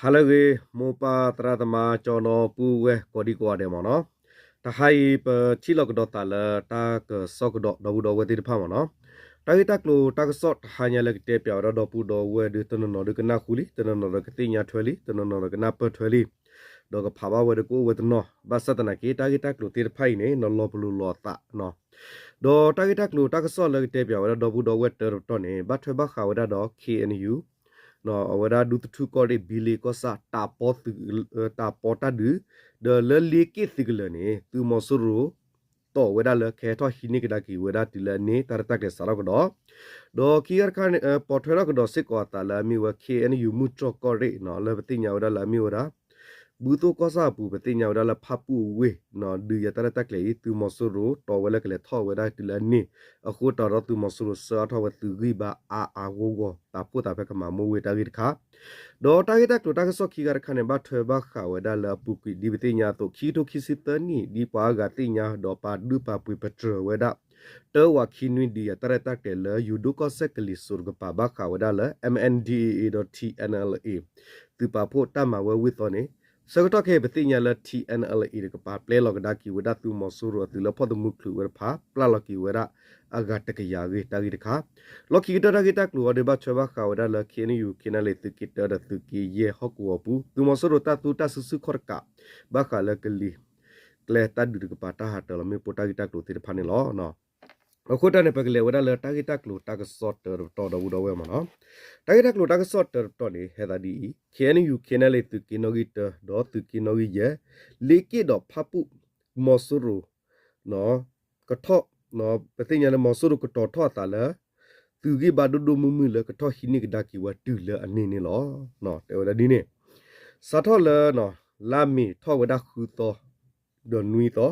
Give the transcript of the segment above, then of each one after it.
ဟါလၢအဂ့ၤ မိၢ်ပၢ်သရၣ်သမါ ကၠီနီၤ ပုၢ်ဝဲၢ်ကိးဒံကိးဂၤဒဲးမ့ၢ်နီၤ. တဟါအံၤ ပထံၣ်လိာ်ကဒီးသးလၢတၢ်ကစီၣ်ကဒီး ဒီပုၢ်ဒီဝဲၢ်သ့ၣ်တဖၣ်မ့ၢ်နီၤ. တၢ်ဂ့ၢ်တၢ်ကျိၤတၢ်ကစီၣ်တဟါညါလၢကတဲပၠးဝဲဒၣ်ဒီပုၢ်ဒီဝဲၢ်ဒီး တနီၤနီၤဒီးကနၣ်ဃုလံ, တနီၤနီၤဒီးကသ့ၣ်ညါထွဲလံ, တနီၤနီၤဒီးကနၢ်ပၢၢ်ထွဲလံ, ဒီးကဖးဘၣ်ဝဲဒီးကအိၣ်ဝဲတနီၤ, ဘၣ်ဆၣ်သနာ်က့ တၢ်ဂ့ၢ်တၢ်ကျိၤသ့ၣ်တဖၣ်အံၤန့ၣ် နီၤလီၤပလိာ်လီၤအသးနီၤ. ဒီးတၢ်ဂ့ၢ်တၢ်ကျိၤတၢ်ကစီၣ်လၢကတဲပၠးဝဲဒၣ်ဒီပုၢ်ဒီဝဲၢ်တၢတပတီၢ်န့ၣ် ဘၣ်ထွဲဘၣ်ဃးဝဲဒၣ်ဒီး K N U အဝဲဒၣ်ဒူသထူၣ်ကီၢ်ရ့ၣ် ဘံလ့ကီၢ်ဆၣ် တၢ်ပီသုး တၢ်ပီတၢ်ဒုး, ဒီးလၢလ့က့ၣ်သုးကလၢၤန့ၣ် သုးမီၤစိရိၤ တီၢ်ဝဲဒၣ်လၢကဟဲထီၣ်ဟံးန့ၢ်ကဒါက့ၤဝဲဒၣ်တုၤလၢအန့ၣ် တၢ်ရဲၣ်တၢ်ကျဲၤစးထီၣ်ကဒီး, ဒီးခံဂၤတခါန့ၣ် ပိာ်ထွဲထီၣ်ကဒီးစ့ၢ်ကီးအသးလၢအမ့ၢ်ဝဲ K N U မုၢ်တြီၢ်ကီၢ်ရ့ၣ်နီၤ လၢပသ့ၣ်ညါဝဲဒၣ်လၢအမ့ၢ်ဝဲဒၣ် ဘုသိၣ်ကီၢ်ဆၣ်အပူၤ ပသ့ၣ်ညါဝဲဒၣ်လၢဖၣ်ပူၣ်အဝ့ၢ်နီၤ ဒုးယၤတၢ်ရဲၣ်တၢ်ကျဲၤအံၤ သုးမီၤစိရိၤတီၢ်ဝဲလၢကလဲၤထီၣ်ဝဲဒၣ်တုၤလၢအန့ၣ်, အဃိတၢ်ဒီးသုးမီၤစိရိၤဆှၢအါထီၣ်ဝဲသုးဂံၢ်ဘါအါအါဂီၢ်ဂီၢ် တၢ်ဖှိၣ်သးဖဲကမၤမိၢ်ဝ့ၢ်တၢ်ဂ့ၢ်တခါ, ဒီးတၢ်ဂ့ၢ်တၢ်ကျိၤတၢ်ကစီၣ်ခံဂၤတခါန့ၣ် ဘၣ်ထွဲဘၣ်ဃးဝဲဒၣ်လၢအပူၤကွံာ် ဒ်ပသ့ၣ်ညါအသိး ခံကထိခံဆံသၢနံၣ် ဒ်ပှၤအါဂၤသ့ၣ်ညါ ဒီးပာ်ဒုးပာ်ပှ့ၤပတြၢၤဝဲဒၣ် တၢဝးခံနွံ ဒုးယၤတၢ်ရဲၣ်တၢ်ကျဲၤလၢယိၤဒိၣ်ကီၢ်စဲၣ်ကလံၤစိးတကပၤ ဘၣ်ဃးဝဲဒၣ်လၢ M N D A A ဒီး T N L A သုးပာ်ဖှိၣ်တၢ်မၤဝဲဝ့ၢ်သီန့ၣ်, ဆၢကတီၢ်ခဲအံၤ ပသ့ၣ်ညါလၢ T N L A တကပၤပျဲလီၤကဒါက့ၤဝဲဒၣ်သုးမီၤစိရိၤအသုးလၢဖီၣ်သမူချုးဝဲတဖၣ် ပျၢ်လီၤက့ၤဝဲဒၣ်အဂၤတကယၤအဂ့ၢ် တၢ်ဂ့ၢ်တခါ, လီၢ်ခံကတၢၢ်တၢ်ဂ့ၢ်တၢ်ကျိၤအံၤဒီး ဘၣ်ထွဲဘၣ်ဃးဝဲဒၣ်လၢ K N U K N L A သုးက့တၢဒီးသုးက့ယဲၢ်ဟီၣ်ကဝီၤပူၤ သုးမီၤစိရိၤတၢ်သူတၢ်စုဆူၣ်ခီၣ်တကး ဘၣ်ဃးလၢကလံၤကျဲတၢ်ဒုးတကပၤ တၢ်ဟးတၢ်လီၤမ့ၣ်ပိၢ်တၢ်ဂ့ၢ်တၢ်ကျိၤသ့ၣ်တဖၣ်န့ၣ်လီၤ. အဃိတၢ်န့ၣ် ပကလဲၤဝဲဒၣ်လၢတၢ်ဂ့ၢ်တၢ်ကျိၤတၢ်ကစီၣ်တၢတပတီၢ် ဒီပုၢ်ဒီဝဲၢ်မ့ၢ်နီၤ. တၢ်ဂ့ၢ်တၢ်ကျိၤတၢ်ကစီၣ်တၢတပတီၢ်န့ၣ် ဟဲသးဒ်အံၤ, K N U K N L A သုးက့နီၣ်ဂံၢ်တၢ ဒီးသုးက့နီၣ်ဂံၢ်ယဲၢ်, လ့က့ၣ်ဒီးဖၣ်ပူၣ် မီၤစိရိၤ ကထီၣ် ပသ့ၣ်ညါလၢမီၤစိရိၤကတီၤထီၣ်အသးလၢ သုးဂံၢ်ဘါဒိၣ်ဒိၣ်မုၢ်မုၢ်လၢကထီၣ်ဟံးန့ၢ်ကဒါက့ၤဝဲတုၤလၢအန့ၣ်န့ၣ်လီၤ. တဲဝဲဒၣ်ဒ်န့ၣ်, စးထီၣ်လၢ လါမ့ၤထီၣ်ဝဲဒၣ်ဃုသီ ဒီးနွံသီ,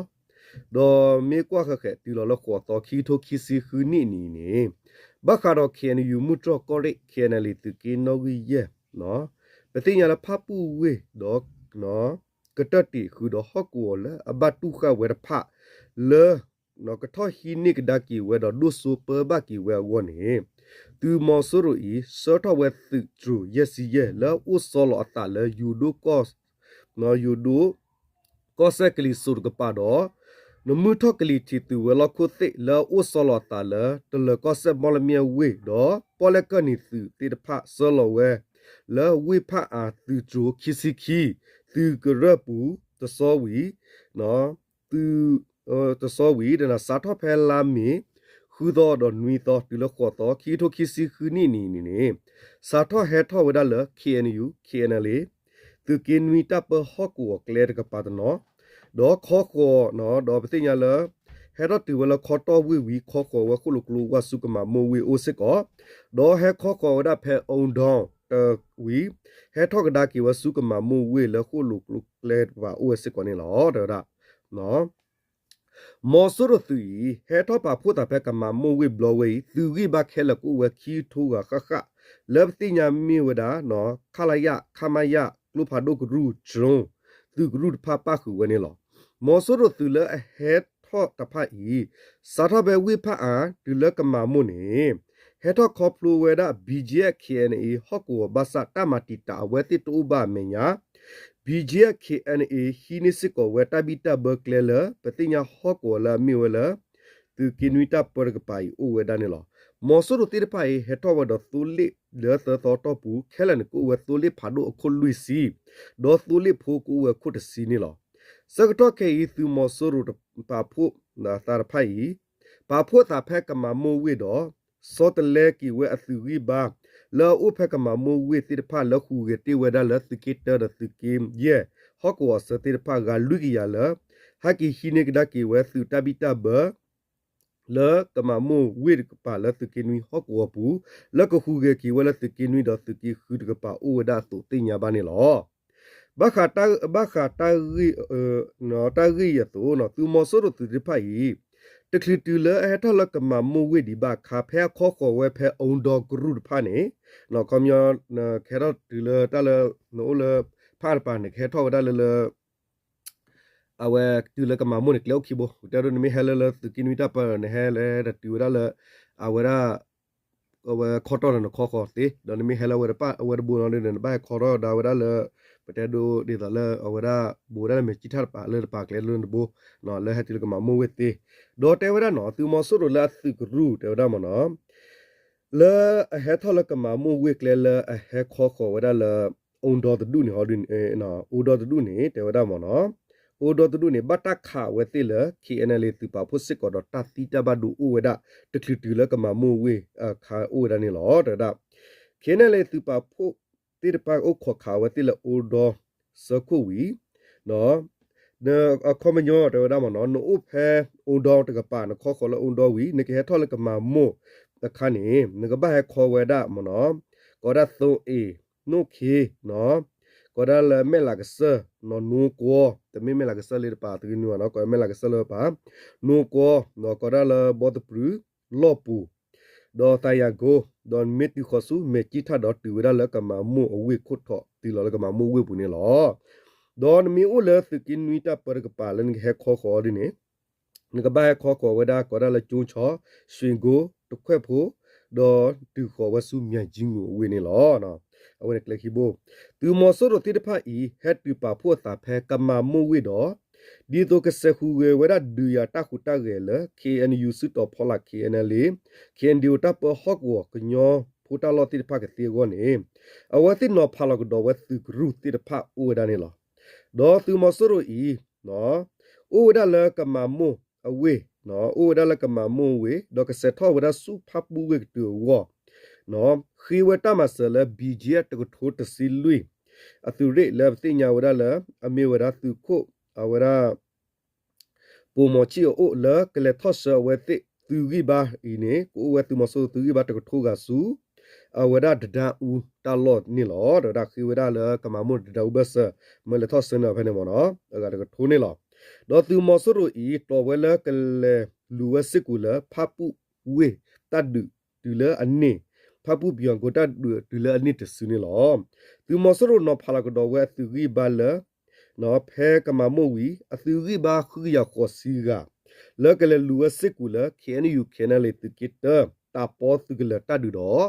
ဒီးမ့ၢ်ကွၢ်ဃဲၤဃဲၤတုၤလီၤလၢဃိးသီ ခံကထိခံဆံဃုနံၣ်န့ၣ်န့ၣ်, ဘၣ်ဃးဒီး K N U မုၢ်တြီၢ်ကီၢ်ရ့ၣ် K N L A သုးက့နီၣ်ဂံၢ်ယဲၢ် ပသ့ၣ်ညါလၢဖၣ်ပူၣ်ဝ့ၢ်ဒီး ကတၢၢ်တ့ၢ်ဃုာ်ဒီးဟီၣ်ကဝီၤလၢအဘၣ်တူၢ်ဃာ်ဝဲတဖၣ် လၢ ကထီၣ်ဟံးန့ၢ်ကဒါက့ၤဝဲဒီးဒိၣ်စိပၢဘၣ်က့ၤဝဲအဂီၢ်န့ၣ်, သုးမီၤစိရိၤအံၤ ဆှၢထီၣ်ဝဲသုးတြိၤယဲၢ်ဆံယဲၢ် လၢအအိၣ်ဆီလီၤအသးလၢယိၤဒိၣ် ယိၤဒိၣ် ကီၢ်စဲၣ်ကလံၤစိးတကပၤဒီး နမုၢ်ထီၣ်ကလံၤထံးသုးဝဲၤလီၢ်ခိၣ်သ့ၣ် လၢအအိၣ်ဆီလီၤအသးလၢ တလၢၤကီၢ်စဲၣ်မီၣ်လမၠဲၣ်ဝ့ၢ် ဒီးပီၣ်လဲၣ်ကၢၢ်နံၤသုးသ့ၣ်တဖၣ် ဆှၢလီၤဝဲ လၢဝ့ၢ်ဖၣ်အါသုးတြိၤခံဆံခံ သုးကရၢၢ်ပူၤတဆီဝံၤ သုး တဆီဝံၤ စးထီၣ်ဖဲလါမ့ၤ ဃုသီဒီးနွံသီ တုၤလၢဃိးသီ ခံကထိခံဆံဃုနံၣ်န့ၣ်န့ၣ် စးထီၣ်ဟဲထီၣ်ဝဲဒၣ်လၢ K N U K N L A သုးက့နွံတၢ်ပၢဟီၣ်ကဝီၤကျဲတကပၤတနီၤ ဒီးခီဃီၤ ဒီးပသ့ၣ်ညါလၢ ဟဲထီၣ်တုၤဝဲလၢခီတီၢ်ဝ့ၢ်ဝံၤ ခီဃီၤဝဲဃိၣ်လိာ်ကျိဝါဆူကမၤမိၢ်ဝ့ၢ်အိၣ်စ့ၢ်ကီး ဒီးဟဲခီဃီၤဝဲဒၣ်ဖဲ အူဒီတဝံၤ ဟဲထီၣ်ကဒါက့ၤဝဲဆူကမၤမိၢ်ဝ့ၢ်လၢဃိၣ်လိာ်ကျိကျဲတကပၤအိၣ်ဝဲစ့ၢ်ကီးန့ၣ်လီၤ. တဲဝဲဒၣ် မီၤစိရိၤသုးအံၤ ဟဲထီၣ်ပာ်ဖှိၣ်သးဖဲကမၤမိၢ်ဝ့ၢ်ဘျီဝဲအံၤ သုးဂံၢ်ဘါခဲလၢာ်ကအိၣ်ဝဲခံကထိဂၤဃၣ်ဃၣ် လၢပသ့ၣ်ညါမ့ၢ်ဝဲဒၣ် ခလရ ခမရ ကျိဖးဒိၣ်ကရူၢ် drone သုးကရူၢ်တဖၣ်ပၣ်ဃုာ်ဝဲန့ၣ်လီၤ. မီၤစိရိၤသုးလၢအဟဲထီၣ်တဖၣ်အံၤ စးထီၣ်ဖဲဝ့ၢ်ဖၣ်အါ တုၤလၢကမၤမိၢ်န့ၣ် ဟဲထီၣ်ခီဖျိဝဲဒၣ် B G F K N A ဟီၣ်ကဝီၤဘၣ်ဆၣ် တၢ်မၤတံာ်တာ်အဝဲသ့ၣ်တအိၣ်ဘၣ်အမဲာ်ညါ B G F K N A ဟံးန့ၢ်စ့ၢ်ကီးဝဲတၢ်ဘံၣ်တၢ်ဘၢကျဲလၢ ပသ့ၣ်ညါဟီၣ်ကဝီၤလၢအမ့ၢ်ဝဲလၢ သုးက့နွံတၢ်ပၢတကပၤအံၤအိၣ်ဝဲဒၣ်န့ၣ်လီၤ. မီၤစိရိၤသ့ၣ်တဖၣ်အံၤ ဟဲထီၣ်ဝဲဒီးသိလ့ၣ်လၢသၢသီတီၢ်ပူၤ ခဲလၢာ်န့ၣ်ကအိၣ်ဝဲသိလ့ၣ်ဖးဒိၣ်အခိၣ်လွံၢ်ဆံ, ဒီးသိလ့ၣ်ဖိကအိၣ်ဝဲခိၣ်တဆံန့ၣ်လီၤ. ဆၢကတီၢ်ခဲအံၤ သုးမီၤစိရိၤတပာ်ဖှိၣ်သးတဖၣ်အံၤ ပာ်ဖှိၣ်သးဖဲကမၤမိၢ်ဝ့ၢ်ဒီး ဆီတလဲက့ၤဝဲအသုးဂံၢ်ဘါ လၢအအိၣ်ဖဲကမၤမိၢ်ဝ့ၢ်သ့ၣ်တဖၣ်လၢဃုာ်ဂဲၤတ့ၢ်ဝဲဒၣ်လၢသုးက့တၢဒီးသုးက့ယဲၢ် ဟီၣ်ကဝီၤအဆၢသ့ၣ်တဖၣ် ဂၤလွံၢ်ကယၤလၢ ဟဲက့ၤဟံးန့ၢ်ကဒါက့ၤဝဲသုးတၢ်ဘံၣ်တၢ်ဘၢ လၢကမၤမိၢ်ဝ့ၢ်တကပၤလၢသုးက့နွံဟီၣ်ကဝီၤပူၤ လၢကဃုာ်ဂဲၤက့ၤဝဲလၢသုးက့နွံဒီးသုးက့ဃုတကပၤအိၣ်ဝဲဒၣ်အသိးသ့ၣ်ညါဘၣ်န့ၣ်လီၤ. ဘၣ်ဃးတၢ်ဂ့ၢ်အသိး သုးမီၤစိရိၤသုးသ့ၣ်တဖၣ်အံၤ တချုးတုၤလၢအဟဲထီၣ်လၢကမၤမိၢ်ဝ့ၢ်ဒံးဘၣ်အခါ ဖဲအခီဃီၤဝဲဖဲအူဒီကရူၢ်တဖၣ်န့ၣ် ခီပညီ ကဟဲထီၣ်တုၤလၢတၢ်လၢ နအိၣ်လၢ ဖၣ်တပၤန့ၣ် ကဟဲထီၣ်ဝဲဒၣ်လၢလၢ အဝဲတုၤလၢကမၤမိၢ်န့ၣ် ကျဲအိၣ်ခံဘိ, တဲဒိၣ်နမ့ၢ်ဟဲလၢလၢသုးက့နွံတၢ်ပၢ နဟဲလၢတတုၤဝဲဒၣ်လၢ အဝဲဒၣ် အဝဲခီတီၢ်ဒီးနခီဃီၤသ့, ဒီးနမ့ၢ်ဟဲလၢအဝဲတဘိနီၤဒီး နဘၣ်ဟဲခီထီၣ်ဒီးဝဲဒၣ်လၢ ပတဲဒိးဒ်သိးလၢအဝဲဒၣ် ဘူးဝဲဒၣ်လၢမဲာ်ကံၣ်ထၣ်တပၤလၢတပၤကျဲလၢနဘိ လၢဟဲတုၤလၢကမၤမိၢ်ဝ့ၢ်သ့, ဒီးတဲဝဲဒၣ်နီၤ သုးမီၤစိရိၤလၢအသုးကရူၢ်တဲဝဲဒၣ်မ့ၢ်နီၤ လၢအဟဲထီၣ်လၢကမၤမိၢ်ဝ့ၢ်ကျဲလၢအဟဲခီဃီၤဝဲဒၣ်လၢ အိၣ်ဒီတဒူၣ်န့ၣ်ဟီဒုန့ၣ်, အိၣ်ဒီတဒူၣ်န့ၣ် တဲဝဲဒၣ်မ့ၢ်နီၤ, အိၣ်ဒီတဒူၣ်န့ၣ် ဘၣ်တၢ်ခးဝဲသ့ၣ်လၢ KNLA သုးပာ်ဖှိၣ်စ့ၢ်ကီးဒီးတၢ်သံတၢ်ဘၣ်ဒိအိၣ်ဝဲဒၣ် တချုးတုၤလၢကမၤမိၢ်ဝ့ၢ်အခါအိၣ်ဝဲဒၣ်န့ၣ်လီၤ. တဲဝဲဒၣ် KNLA သုးပာ်ဖှိၣ်သ့ၣ်တဖၣ်အိၣ်ခိးခးဝဲသ့ၣ်လၢအိၣ်ဒီစၢခိၣ်ဝံၤ အခီပညီတဲဝဲဒၣ်မ့ၢ်နီၤ နအိၣ်ဖဲအိၣ်ဒီတကပၤ နခီဃီၤလၢအိၣ်ဒီဝံၤ နကဟဲထီၣ်လၢကမၤမိၢ်အခါန့ၣ် နကဘၣ်ဟဲခီဝဲဒၣ်မ့ၢ်နီၤ ကီးဒၣ်သိအ့ၣ် နိၣ်ခ့ ကီးဒၣ်လၢမဲၢ်လးကစၢၢ် နီၢ်နူကွီ တမ့ၢ်မဲၢ်လးကစၢၢ်လၢတပၤသဂံၢ်နွံဘၣ်နီၤ ကီးမဲၢ်လးကစၢၢ်လၢပၤ နူကွီ ကီးဒၣ်လၢဘီသပျုး လီၢ်ပူၤ ဒီးသးယၤကိ ဒီးနမ့ၢ်တုၤဃီၤဆူမဲာ်ကံၣ်ထၣ်ဒီးတုၤဝဲဒၣ်လၢကမၤမိၢ်အဝ့ၢ်ခိၣ်ထီး တုၤလီၤလၢကမၤမိၢ်ဝ့ၢ်ပူၤန့ၣ်လီၤ. ဒီးနမ့ၢ်အိၣ်လၢသုးက့နွံတၢ်ပၢတကပၤလၢနကဟဲခီဃီၤဒ်န့ၣ် နကဘၣ်ဟဲခီဃီၤဝဲဒၣ်ကီးဒၣ်လၢကၠိဆီ ရွှေကုန်း တခွဲၣ်ဖိ ဒီးတုၤဃီၤဝဲဆူမၠဲၣ်ကၠံမုၢ်အဝ့ၢ်န့ၣ်လီၤ. အဝဲန့ၣ်ကျဲခံဘိ သုးမီၤစိရိၤသ့ၣ်တဖၣ်အံၤ ဟဲတုၤပာ်ဖှိၣ်အသးဖဲကမၤမိၢ်ဝ့ၢ်ဒီး ဒ်သိးကစဲးဃုာ်ဂဲၤဝဲဒၣ်ဒုးယၤတၢ်ဟူးတၢ်ဂဲၤလၢ KNU စုတီၤဖီလာ် KNLA, KNDO တၢ်ပၢဟီၣ်ကဝီၤကညီဖိတၢ်လီၢ်သ့ၣ်တဖၣ်ကသ့အဂီၢ်န့ၣ် အဝဲသ့ၣ်နီၤဖးလီၤကဒီးဝဲသုးကရူၢ်သ့ၣ်တဖၣ်အိၣ်ဝဲဒၣ်န့ၣ်လီၤ. ဒီးသုးမီၤစိရိၤအံၤ အိၣ်ဝဲဒၣ်လၢကမၤမိၢ်အဝ့ၢ်, အိၣ်ဝဲဒၣ်လၢကမၤမိၢ်အဝ့ၢ် ဒီးကစဲးထီၣ်ဝဲဒၣ်ဆူဖၣ်ပူၣ်ဝ့ၢ်ကတုၤအဂီၢ် ဃ့ဝဲတၢ်မၤစၢၤလၢ ဘီကၠံအၣ် တကထိတဆံလွံၢ် အသုးရ့ၣ်လၢပသ့ၣ်ညါဝဲဒၣ်လၢ အမ့ၢ်ဝဲဒၣ်သုးခိၣ် အဝဲဒၣ် ပိာ်မီၤဆံၣ်အအိၣ်လၢကလဲၤထီၣ်ဆှၢအဝဲသ့ၣ်သုးဂံၢ်ဘါအံၤန့ၣ် ကအိၣ်ဝဲသုးမီၤစိရိၤသုးဂံၢ်ဘါတကထိဂၤဆူ အဝဲဒၣ်တဒါအူတၢ်လီၢ်န့ၣ်လီၤ. ဒီးဝဲဒၣ်ဃ့ဝဲဒၣ်လၢကမၤမိၢ်တဒါအူဘၢၣ်စၢၤ မၢလဲၤထီၣ်ဆှၢန့ၢ်အီၤဖဲန့ၣ်မ့ၢ်နီၤ အဂၤတကထိန့ၣ်လီၤ. ဒီးသုးမီၤစိရိၤအံၤ တီၢ်ဝဲလၢကလဲၤလူၤဝဲစ့ၢ်ကီးလၢ ဖၣ်ပူၣ်ဝ့ၢ်တၢ်ဒုးတုၤလၢအန့ၢ်, ဖၣ်ပူၣ်ပယီၤကိတၢ်ဒုးတုၤလၢအန့ၢ်တစုန့ၣ်လီၤ. သုးမီၤစိရိၤနီၤဖးလီၤကဒီးဝဲအသုးဂံၢ်ဘါလၢ ဖဲကမၤမိၢ်ဝံၤ အသုးဂံၢ်ဘါဃုကယၤဃိးဆံဂၤ လၢကလဲၤလူၤဝဲစ့ၢ်ကီးလၢ KNU KNLA သုးက့တၢ တၢ်ပီသုးကလၢၤတၢ်ဒုးဒီး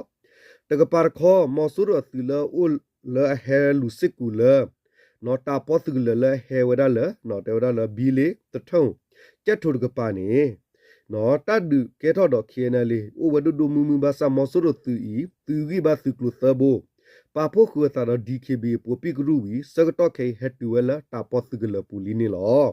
တကပၤတခီ မီၤစိရိၤအသုးလၢအအိၣ်လၢအဟဲလူၤစ့ၢ်ကီးလၢ တၢ်ပီသုးကလၢၤလၢအဟဲဝဲဒၣ်လၢ တဲဝဲဒၣ်လၢ ဘံလ့ သထူၣ် ကၠဲၣ်ထိၣ်တကပၤန့ၣ် တၢ်ဒုးကဲထီၣ်ဒီး KNLA အိၣ်ဝဲဒိၣ်ဒိၣ်မုၢ်မုၢ်ဘၣ်ဆၣ် မီၤစိရိၤသုးအံၤ သုးဂံၢ်ဘါသုးကျိၤသၢဘိ ပာ်ဖှိၣ်ဃုာ်အသးဒီး DKBA ပိာ်ပံၣ်ကရူၢ်ဝံၤ ဆၢကတီၢ်ခဲအံၤဟဲတုၤဝဲလၢတၢ်ပီသုးကလၢၤပူၤလံန့ၣ်လီၤ.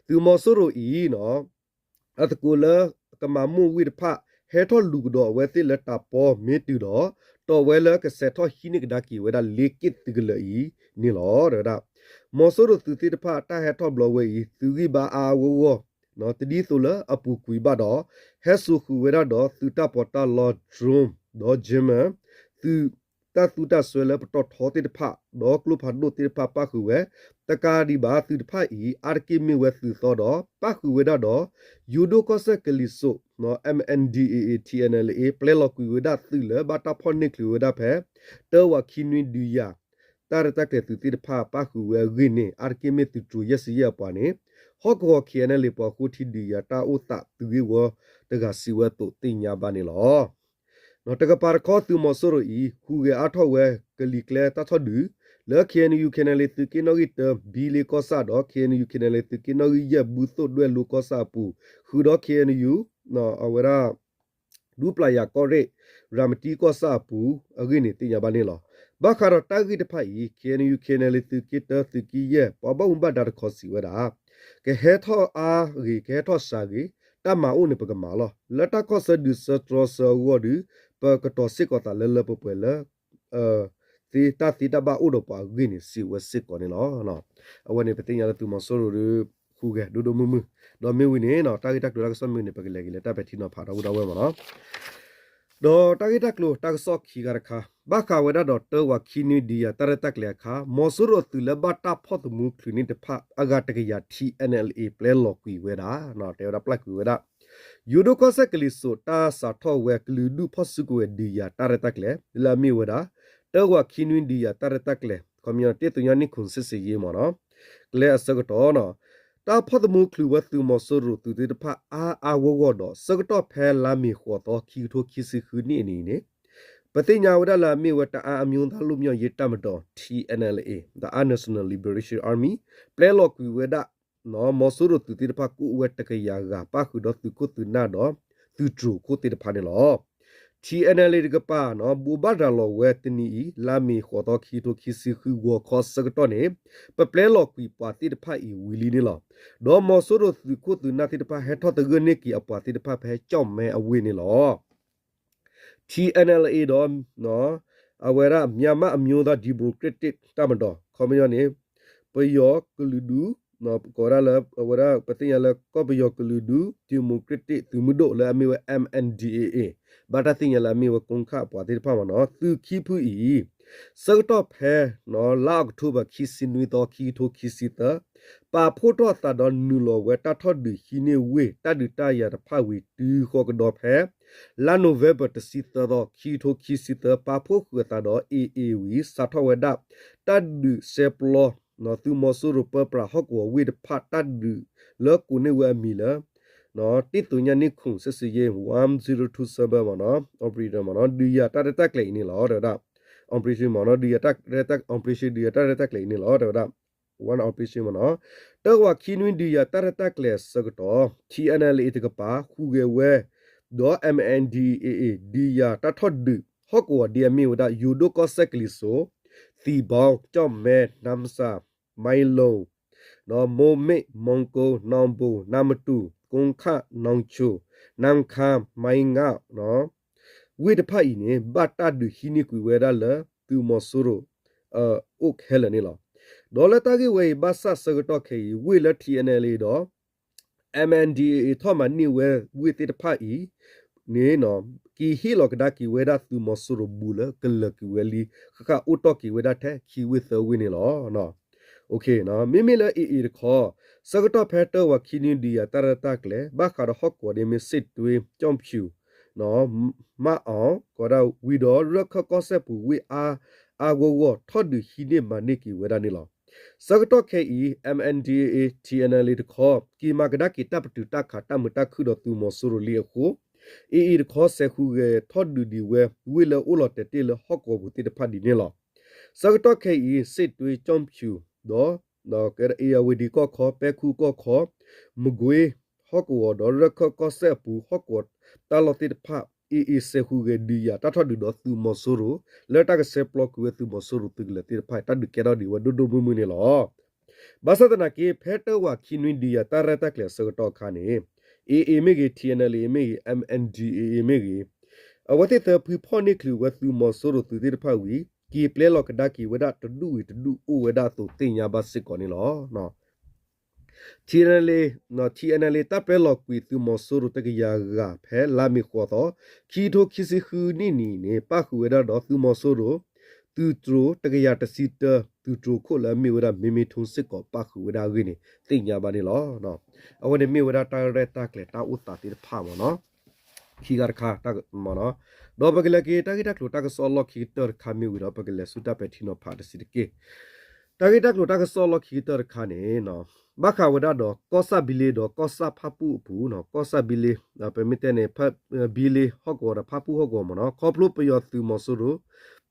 သုးမီၤစိရိၤအံၤ အသကိးလၢကမၤမိၢ်ဝ့ၢ်တဖၣ် ဟဲထီၣ်လူၤကဒီးအဝဲသ့ၣ်လၢတၢ်ပီမ့ၢ်တုၤဒီး တီၢ်ဝဲလၢကစဲးထီၣ်ဟံးန့ၢ်ကဒါက့ၤဝဲဒၣ်လ့က့ၣ်သုးကလၢၤအံၤန့ၣ်လီၤ. တဲဝဲဒၣ် မီၤစိရိၤသုးသ့ၣ်တဖၣ်တၢ်ဟဲထီၣ်ဘျီဝဲအံၤ သုးဂံၢ်ဘါအါအါဂီၢ်ဂီၢ် တဒ်သိးလၢအပူၤကွံာ်ဘၣ်ဒီး ဟဲစိာ်ဃုာ်ဝဲဒၣ်ဒီးသုးတၢ်ပီးတၢ်လီ drone ဒီး jammer သုးတၢ်သူတၢ်စွဲလၢပတီၢ်ထီသ့ၣ်တဖၣ် ဒီးကျိဖးဒိၣ်သ့ၣ်တဖၣ်ပၣ်ဃုာ်ဝဲ, တကးဒံးဘၣ်သုးတဖၣ်အံၤ အါတက့ၢ်မ့ၢ်ဝဲသုးသီဒီး ပၣ်ဃုာ်ဝဲဒၣ်ဒီး ယိၤဒိၣ်ကီၢ်စဲၣ်ကလံၤစိး MNDAA TNLA ပျဲလီၤကွံာ်ဝဲဒၣ်သုးလၢဘၣ်တၢ်ဖီၣ်န့ၢ်ချုးဝဲဒၣ်ဖဲ တၢဝးခံနွံဒုးယၤ တၢ်ရဲၣ်တၢ်ကျဲၤသုးသ့ၣ်တဖၣ်ပၣ်ဃုာ်ဝဲအဂ့ၢ်န့ၣ် အါတက့ၢ်မ့ၢ်သုးတြိၤယဲၢ်ဆံယဲၢ်အပှၤန့ၣ် ဟီၣ်ကဝီၤ KNLA ပှၤဃိထံဒုးယၤတၢ်အိၣ်သးသုးဂ့ၢ်ဝီတဂၤစံးဝဲအသိးသ့ၣ်ညါဘၣ်န့ၣ်လီၤ. တကပၤတခီသုးမီၤစိရိၤအံၤ ဟူးဂဲၤအါထီၣ်ဝဲကလံၤကျဲတၢ်ထီၣ်ဒုး လၢ KNU KNLA သုးက့နီၣ်ဂံၢ်တၢ ဘံလ့ကီၢ်ဆၣ်ဒီး KNU KNLA သုးက့နီၣ်ဂံၢ်ယဲၢ် ဘုသိၣ်ဒွဲၣ်လိကီၢ်ဆၣ်အပူၤ ဃုာ်ဒီး KNU အဝဲဒၣ် ဒူပျၢ်ယၤကီၢ်ရ့ၣ် ရၤမတံကီၢ်ဆၣ်အပူၤအဂ့ၢ်န့ၣ်သ့ၣ်ညါဘၣ်န့ၣ်လီၤ. ဘၣ်ဃးဒီးတၢ်ဂ့ၢ်တဖၣ်အံၤ KNU KNLA သုးက့တၢ သုးက့ယဲၢ် ပှၤဘၣ်မူဘၣ်ဒါတခီစံးဝဲဒၣ် ကဟဲထီၣ်အါဂ့ၤ ကဟဲထီၣ်စှၤဂ့ၤ တၢ်မၤအိၣ်န့ၣ်ပကမၤလီၤ. လၢတၢ်ခီၣ်ဆၢဒုးဆၢတြီဆၢအဂီၢ်ဒီး ပကတီၤစ့ၢ်ကီးသးလၢလၢပှဲၤပှဲၤလၢ သ့တၢ်သ့တၢ်ဘၣ်အိၣ်ဒီးပှၤအဂ့ၢ်န့ၣ် စံးဝဲစ့ၢ်ကီးန့ၣ်လီၤ. အဝဲန့ၣ်ပသ့ၣ်ညါလၢသုးမီၤစိရိၤဒီး ဟူးဂဲၤဒိၣ်ဒိၣ်မုၢ်မုၢ် ဒီးမ့ၢ်ဝံၤန့ၣ် တၢ်ဂ့ၢ်တၢ်ကျိၤတၢ်ကစီၣ်မ့ၢ်ဝံၤန့ၣ် ပကလဲၤက့ၤလၢတၢ်ပဲာ်ထံနီၤဖးဒီပုၢ်ဒီဝဲၢ်မ့ၢ်နီၤ ဒီးတၢ်ဂ့ၢ်တၢ်ကျိၤတၢ်ကစီၣ်ခံဂၤတခါ ဘၣ်ဃးဝဲဒၣ်ဒီးတၢဝးခံနွံဒုးယၤတၢ်ရဲၣ်တၢ်ကျဲၤအခါ မီၤစိရိၤသုးလၢဘၣ်တၢ်ဖီၣ်သမူချုးန့ၢ်တဖၣ် အဂၤတကယၤ TNLA ပျဲလီၤကွံာ်ဝဲဒၣ် တဲဝဲဒၣ်ပျဲကွံာ်ဝဲဒၣ် ယိၤဒိၣ်ကီၢ်စဲၣ်ကလံၤစိးတၢ်စးထီၣ်ဝဲကလုာ်ဒူၣ်ဖီၣ်စုကဝဲၤဒုးယၤတၢ်ရဲၣ်တၢ်ကျဲၤ လၢအမ့ၢ်ဝဲဒၣ် တၢဝးခံနွံဒုးယၤတၢ်ရဲၣ်တၢ်ကျဲၤ ခီပညီ တစ်သုညနစ်ခုနှစ်စစ်ဆင်ရေး မ့ၢ်နီၤ ကျဲအဆၢကတီၢ်နီၤ တၢ်ဖီၣ်သမူချုးဝဲသုးမီၤစိရိၤသုးသ့ၣ်တဖၣ်အါအါဂီၢ်ဂီၢ်ဒီး ဆၢကတီၢ်ဖဲလါမ့ၤဃိးသီ ခံကထိခံဆံဃုနံၣ်အနံၤန့ၣ် ပသ့ၣ်ညါဝဲဒၣ်လၢအမ့ၢ်ဝဲတအါအမျိုးသားလွတ်မြောက်ရေးတပ်မတော် T N L A တအါ National Liberation Army ပျဲလီၤကွံာ်ဝဲဒၣ် မီၤစိရိၤသုးသ့ၣ်တဖၣ်ကအိၣ်ဝဲတကယၤဂၤ ပၣ်ဃုာ်ဒီးသုးခိၣ်သုးနၢ်ဒီး သုးတြိၤခိၣ်သ့ၣ်တဖၣ်န့ၣ်လီၤ. T N L A တကပၤ ဘိးဘၣ်ရၤလီၤဝဲတနံၤအံၤ လါမ့ၤဃိးသီ ခံကထိခံဆံဃု ဂီၤခီဆၢကတီၢ်န့ၣ် ပပျဲလီၤကွံာ်ပှၤသ့ၣ်တဖၣ်အံၤဝံၤလံန့ၣ်လီၤ. ဒီးမီၤစိရိၤသုးခိၣ်သုးနၢ်သ့ၣ်တဖၣ် ဟဲထီၣ်သဂၢၢ်န့ၢ်က့ၤအပှၤသ့ၣ်တဖၣ်ဖဲကၠီၣ်မဲအဝ့ၢ်န့ၣ်လီၤ. T N L A ဒီး အဝဲဒၣ် မြန်မာ့အမျိုးသားဒီမိုကရက်တစ်တပ်မတော် ခီပညီန့ၣ် ပယီၤကလုာ်ဒူၣ် ကိးဝဲဒၣ်လၢ အဝဲဒၣ် ပသ့ၣ်ညါလၢ ကီၢ်ပယီၤကလုာ်ဒူၣ် ဒီမိုကရက်တစ်သုးမုၢ်ဒိၣ်လၢအမ့ၢ်ဝဲ M N D A A ဘၣ်တၢ်သ့ၣ်ညါလၢအမ့ၢ်ဝဲကိးခၣ်အပှၤသ့ၣ်တဖၣ်မ့ၢ်နီၤ သုးခံဖုအံၤ ဆၢကတီၢ်ဖဲ လါအီးကထိဘၢၣ် ခံဆံနွံသီ ခံကထိခံဆံသၢ ပာ်ဖှိၣ်ထီၣ်အသးဒီးနုာ်လီၤဝဲတၢ်ထီၣ်ဒုးဟံးန့ၢ်ဝ့ၢ်တၢ်ဒုးတၢ်ယၤတဖၣ်ဝံၤ တုၤဃီၤကဒီးဖဲ လါ November တဆံသၢသီ ခံကထိခံဆံသၢ ပာ်ဖှိၣ်ဃုာ်အသးဒီး A A ဝံၤ စးထီၣ်ဝဲဒၣ် တၢ်ဒုးစဲပျီ သုးမီၤစိရိၤပၢပြးဟီၣ်ကဝီၤဝ့ၢ်တဖၣ် တၢ်ဒုးလၢကိးန့ၢ်ဝဲအမံၤလၢ တစ်သုညနစ်ခုနှစ် စစ်ဆင်ရေး one zero two seven မ့ၢ်နီၤ operation မ့ၢ်နီၤ ဒုးယၤတၢ်ရဲၣ်တၢ်ကျဲၤအံၤန့ၣ်လီၤ တဲဝဲဒၣ် operation မ့ၢ်နီၤ ဒုးယၤတၢ်ရဲၣ်တၢ် operation ဒုးယၤတၢ်ရဲၣ်တၢ်ကျဲၤအံၤန့ၣ်လီၤ တဲဝဲဒၣ် one operation မ့ၢ်နီၤ တၢဝးခံနွံဒုးယၤတၢ်ရဲၣ်တၢ်ကျဲၤအဆၢကတီၢ် T N L A တကပၤ ဟူးဂဲၤဝဲ ဒီး M N D A A ဒုးယၤတၢ်ထီၣ်ဒုး ဟီၣ်ကဝီၤဒ်အမ့ၢ်ဝဲဒၣ် ယိၤဒိၣ်ကီၢ်စဲၣ်ကလံၤစိး သံပေါင် ကၠီၣ်မဲ နမဆး မၢလီၤ မိၢ်မ့ၣ် မီကိ နီၣ်ဘိ နါမတူၣ် ကိးခၣ် နီၣ်ဆိၣ် နၣ်ခါ မၢငါ ဝ့ၢ်တဖၣ်အံၤန့ၣ် ဘၣ်တၢ်ဒုးဟံးန့ၢ်ကွံာ်ဝဲဒၣ်လၢသုးမီၤစိရိၤ အိၣ်ခဲလၢာ်န့ၣ်လီၤ. ဒီးလၢတၢ်ဂ့ၢ်ဝဲအံၤ ဘၣ်ဆၣ်ဆၢကတီၢ်ခဲအံၤ ဝ့ၢ်လၢ T N L A ဒီး M N D A A ထီၣ်မၤန့ၢ်ဝဲဝ့ၢ်သ့ၣ်တဖၣ်အံၤန့ၣ် က့ၤဟ့ၣ်လီၤကဒါက့ၤဝဲဒၣ်သုးမီၤစိရိၤဘူးလၢကလၢာ်ကွံာ်ဝဲလံ ဃၣ်ဃၣ်အိၣ်တီၢ်က့ၤဝဲဒၣ်ထဲခံဝ့ၢ်သၢဝ့ၢ်န့ၣ်လီၤ. မ့မ့ၢ်လၢ A A တခီ ဆၢကတီၢ်ဖဲတၢဝးခံနွံဒုးယၤတၢ်ရဲၣ်တၢ်ကျဲၤ ဘၣ်ဃးဒီးဟီၣ်ကဝီၤဒ်မ့ၢ် စစ်တွေ ကျောက်ဖြူ မၢအီၤ ကိးဒၣ်ဝံၤဒီး ရၢၢ်ခၢၣ်ကီၢ်စဲၣ်ပူၤဝ့ၢ်အါအါဂီၢ်ဂီၢ် ထီၣ်ဒုးဟံးန့ၢ်မၤန့ၢ်က့ၤဝဲဒၣ်န့ၣ်လီၤ. ဆၢကတီၢ်ခဲအံၤ M N D A A T N L A တခီ က့ၤမၤကဒါက့ၤတၢ်ပတုာ်တၢ်ခးတၢ်မုာ်တၢ်ခုၣ်ဒီးသုးမီၤစိရိၤလံအဃိ A A တခီ စဲးဃုာ်ဂဲၤထီၣ်ဒုးဒံးဝဲ ဝ့ၢ်လၢအိၣ်လီၤတဲာ်တ့ၢ်လၢဟီၣ်ကဝီၤပူၤသ့ၣ်တဖၣ်ဒ်န့ၣ်လီၤ. ဆၢကတီၢ်ခဲအံၤ စစ်တွေ ကျောက်ဖြူ ဒီး ဧရာဝတီ ကီၢ်ခီ ပဲခူး ကီၢ်ခီ မကွေး ဟီၣ်ကဝီၤဒီး ရၢၢ်ခၢၣ်ကီၢ်စဲၣ်အပူၤ ဟီၣ်ကဝီၤတၢ်လီၢ်သ့ၣ်တဖၣ် A A စဲးဃုာ်ဂဲၤဒုးယၤတၢ်ထီၣ်ဒုးဒီးသုးမီၤစိရိၤ လၢတၢ်ကဆဲးပျီကွံာ်ဝဲသုးမီၤစိရိၤသုးကလၢၤသ့ၣ်တဖၣ် တၢ်ဒုးကဲထီၣ်ဒံးဝဲဒိၣ်ဒိၣ်မုၢ်မုၢ်န့ၣ်လီၤ. ဘၣ်ဆၣ်သနာ်က့ ဖဲတၢဝးခံနွံဒုးယၤတၢ်ရဲၣ်တၢ်ကျဲၤအဆၢကတီၢ်အခါန့ၣ် A A မ့ၢ်ဂ့ၤ T N L A မ့ၢ်ဂ့ၤ M N D A A မ့ၢ်ဂ့ၤ အဝဲသ့ၣ်သၢဖုဖီၣ်န့ၢ်ချုးဝဲသုးမီၤစိရိၤသုးသ့ၣ်တဖၣ်ဝံၤ က့ၤပျဲလီၤကဒါက့ၤဝဲဒၣ်တဒူၣ်ဝံၤတဒူၣ်အိၣ်ဝဲဒၣ်အသိးသ့ၣ်ညါဘၣ်စ့ၢ်ကီးန့ၣ်လီၤ. T N L A, T N L A တၢ်ပျဲလီၤကွံာ်သုးမီၤစိရိၤတကယၤဂၤဖဲလါမ့ၤဃိးသီ ခံကထိခံဆံဃုနံၣ်နံၤန့ၣ် ပၣ်ဃုာ်ဝဲဒၣ်ဒီးသုးမီၤစိရိၤ သုးတြိၤတကယၤတဆံတၢ သုးတြိၤခိၣ်လၢအမ့ၢ်ဝဲဒၣ် မ့မ့ၢ်ထိစ့ၢ်ကီးပၣ်ဃုာ်ဝဲဒၣ်အဂ့ၢ်န့ၣ် သ့ၣ်ညါဘၣ်န့ၣ်လီၤ. အဝဲန့ၣ်မ့ၢ်ဝဲဒၣ်တၢ်ရဲၣ်တၢ်ကျဲၤတၢ်အိၣ်သးသ့ၣ်တဖၣ်မ့ၢ်နီၤ ခံဂၤတခါ ဒီးပကလဲၤက့ၤ တၢ်ဂ့ၢ်တၢ်ကျိၤတၢ်ကစီၣ်အလီၢ်ခံကတၢၢ်တခါမ့ၢ်ဝံၤဒီး ပကလဲၤဆူတၢ်ပဲာ်ထံနီၤဖးတစဲးတက့ၢ်. တၢ်ဂ့ၢ်တၢ်ကျိၤတၢ်ကစီၣ်အလီၢ်ခံကတၢၢ်တခါန့ၣ် ဘၣ်ဃးဝဲဒၣ်ဒီး ကီၢ်ဆၣ်ဘံလ့ဒီးကီၢ်ဆၣ်ဖၣ်ပူၣ်အပူၤ ကီၢ်ဆၣ်ဘံလ့ ပမ့ၢ်တဲန့ၣ် ဘံလ့ဟီၣ်ကဝီၤဒီးဖၣ်ပူၣ်ဟီၣ်ကဝီၤမ့ၢ်နီၤ ခီဖျိပယီၤသုးမီၤစိရိၤ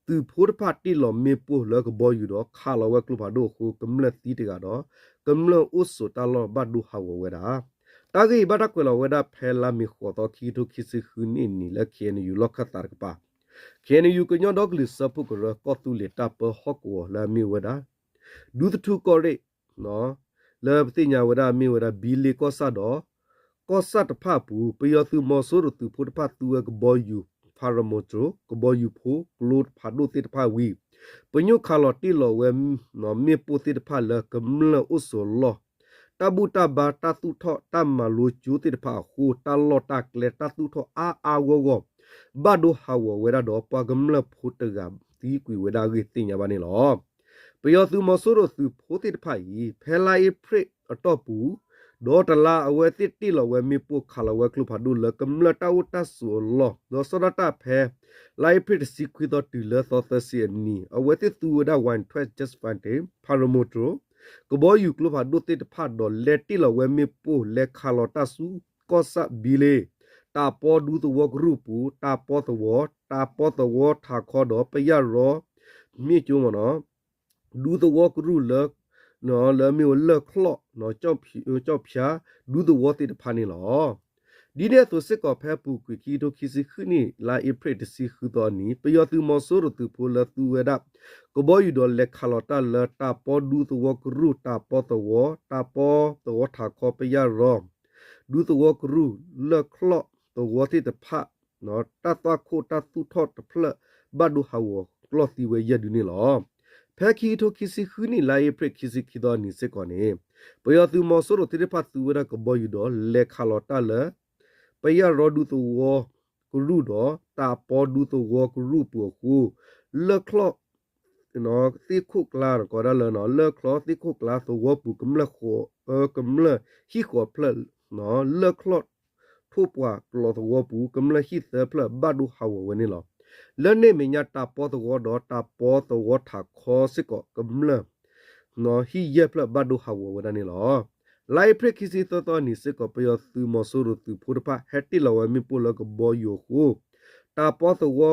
သုးဖိတဖၣ်တ့ၢ်လီၤမ့ၣ်ပိၢ်လၢကဘီယူၤဒီးခးလီၤဝဲကျိဖးဒိၣ်အဃိ ကမျၢၢ်သံတဂၤဒီး ကမျၢၢ်အိၣ်ဆိးတၢ်လီၢ်ဘၣ်ဒိဟးဂီၤဝဲဒၣ် တၢ်ဂ့ၢ်အံၤဘၣ်တၢ်ကွဲးလီၤဝဲဒၣ်ဖဲလါမ့ၤဃိးသီ ခံကထိခံဆံဃုနံၣ်နံၤလၢ K N U လီၢ်ခၢၣ်သးတကပၤ K N U ကညီဒီကလုာ်စၢဖှိၣ်ကရၢ ကီၢ်သူလ့ၤတၢ်ပၢဟီၣ်ကဝီၤလၢအမ့ၢ်ဝဲဒၣ် ဒူသထူၣ်ကီၢ်ရ့ၣ် လၢပသ့ၣ်ညါဝဲဒၣ်မ့ၢ်ဝဲဒၣ် ဘံလ့ကီၢ်ဆၣ်ဒီး ကီၢ်ဆၣ်တဖၣ်အပူၤ ပယီၤသုးမီၤစိရိၤသုးဖိတဖၣ်သူဝဲကဘီယူၤ paramotor ကဘီယူၤဖိကျိဖးဒိၣ်သ့ၣ်တဖၣ်ဝံၤ ပညိၣ်ခးလီၤတ့ၢ်လီၤဝဲ မ့ၣ်ပိၢ်သ့ၣ်တဖၣ်လၢကမျၢၢ်အိၣ်ဆိးလီၢ် တၢ်ဘူၣ်တၢ်ဘါတၢ်သူၣ်ထီၣ်တၢ်မၤလိကၠိသ့ၣ်တဖၣ်အဃိ တၢ်လီၢ်တၢ်ကျဲတၢ်သူၣ်ထီၣ်အါအါဂီၢ်ဂီၢ် ဘၣ်ဒိဟးဂီၤဝဲဒၣ်ဒီး ပှၤကမျၢၢ်ဖိတဂၤသံကွံာ်ဝဲဒၣ်အဂ့ၢ်သ့ၣ်ညါဘၣ်န့ၣ်လီၤ. ပယီၤသုးမီၤစိရိၤသုးဖိသ့ၣ်တဖၣ်အံၤ ဖဲလါအ့ဖြ့ၣ်အတီၢ်ပူၤ ဒီးတလါအဝဲသ့ၣ်တ့ၢ်လီၤဝဲမ့ၣ်ပိၢ်ခးလီၤဝဲကျိဖးဒိၣ်လၢကမျၢၢ်တၢ်အိၣ်တၢ်ဆိးအလီၢ် ဒီးစီၤဒၣ်တၢ်ဖဲ လါအ့ဖြ့ၣ်တဆံခွံသီတုၤလၢသီသၢဆံအနံၤ အဝဲသ့ၣ်သူဝဲဒၣ် Y twelve Jet Fighter paramotor ကဘီယူၤကျိဖးဒိၣ်သ့ၣ်တဖၣ်ဒီးလဲၤတ့ၢ်လီၤဝဲမ့ၣ်ပိၢ်လဲၤခးလီၤတၢ်ဆူ ကီၢ်ဆၣ်ဘံလ့ တၢ်ပီဒူသဝီကရူၢ်ပူၤ တၢ်ပီသဝီ, တၢ်ပီသဝီထးခီဒီးပယၢ်ရီ မ့ၢ်ကၠိမ့ၢ်နီၤ ဒူသဝီကရူၢ်လၢ လၢအမ့ၢ်ဝဲလၢၢ်ချီၣ် ကၠီၣ်ဖၠါ ဒူသဝီသ့ၣ်တဖၣ်န့ၣ်လီၤ. ဒ်န့ၣ်အသိးစ့ၢ်ကီး ဖဲအပူၤကွံာ် ခံကထိခံဆံဃုနံၣ် လါအ့ဖြ့ၣ်တဆံဃုသီအနံၤ ပယီၤသုးမီၤစိရိၤသုးဖိလၢသူဝဲဒၣ် ကဘီယူၤဒီးလဲၤခးလီၤတၢ်လၢတၢ်ပီဒူသဝီကရူၢ် တၢ်ပီသဝီ, တၢ်ပီသဝီထးခီပယၢ်ရီ ဒူသဝီကရူၢ် လၢၢ်ချီၣ်သဝီသ့ၣ်တဖၣ် တၢ်သွၣ်ခိၣ်တၢ်သူၣ်ထီၣ်တဖျၢၣ် ဘၣ်ဒိဟးဂီၤကျီၢ်သံဝဲယဲၢ်ဒုန့ၣ်လီၤ. ဖဲခံကထိခံဆံဃုနံၣ် လါအ့ဖြ့ၣ်ခံဆံခံသီအနံၤစ့ၢ်ကီးန့ၣ် ပယီၤသုးမီၤစိရိၤသ့ၣ်တဖၣ်သူဝဲဒၣ်ကဘီယူၤဒီး လဲၤခးလီၤတၢ်လၢ ပယၢ်ရီဒူသဝီကရူၢ်ဒီး တၢ်ပီဒူသဝီကရူၢ်အပူၤအဃိ လၢၢ်ချီၣ် သ့ၣ်ခိၣ်ကျါ ကိးဒၣ်လၢ လၢၢ်ချီၣ်သ့ၣ်ခိၣ်ကျါသဝီပူၤ ကမျၢၢ်ဃိး ကမျၢၢ်ဟံၣ်ဃိးဖျၢၣ် လၢၢ်ချီၣ်ထိၣ်ပှၢ်ကျီသဝီပူၤ ကမျၢၢ်ဟံၣ်သၢဖျၢၣ် ဘၣ်ဒိဟးဂီၤဝဲန့ၣ်လီၤ. လၢန့ၣ်အမဲာ်ညါ တၢ်ပီသဝီဒီးတၢ်ပီသဝီထးခီစ့ၢ်ကီး ကမျၢၢ် ဟံၣ်ယဲၢ်ဖျၢၣ် ဘၣ်ဒိဟးဂီၤဝဲဒၣ်န့ၣ်လီၤ. လါအ့ဖြ့ၣ်ခံဆံသၢသီအနံၤစ့ၢ်ကီး ပယီၤသုးမီၤစိရိၤသုးဖိတဖၣ် ဟဲတ့ၢ်လီၤဝဲမ့ၣ်ပိၢ်လၢကဘီယူၤအဃိ တၢ်ပီသဝီ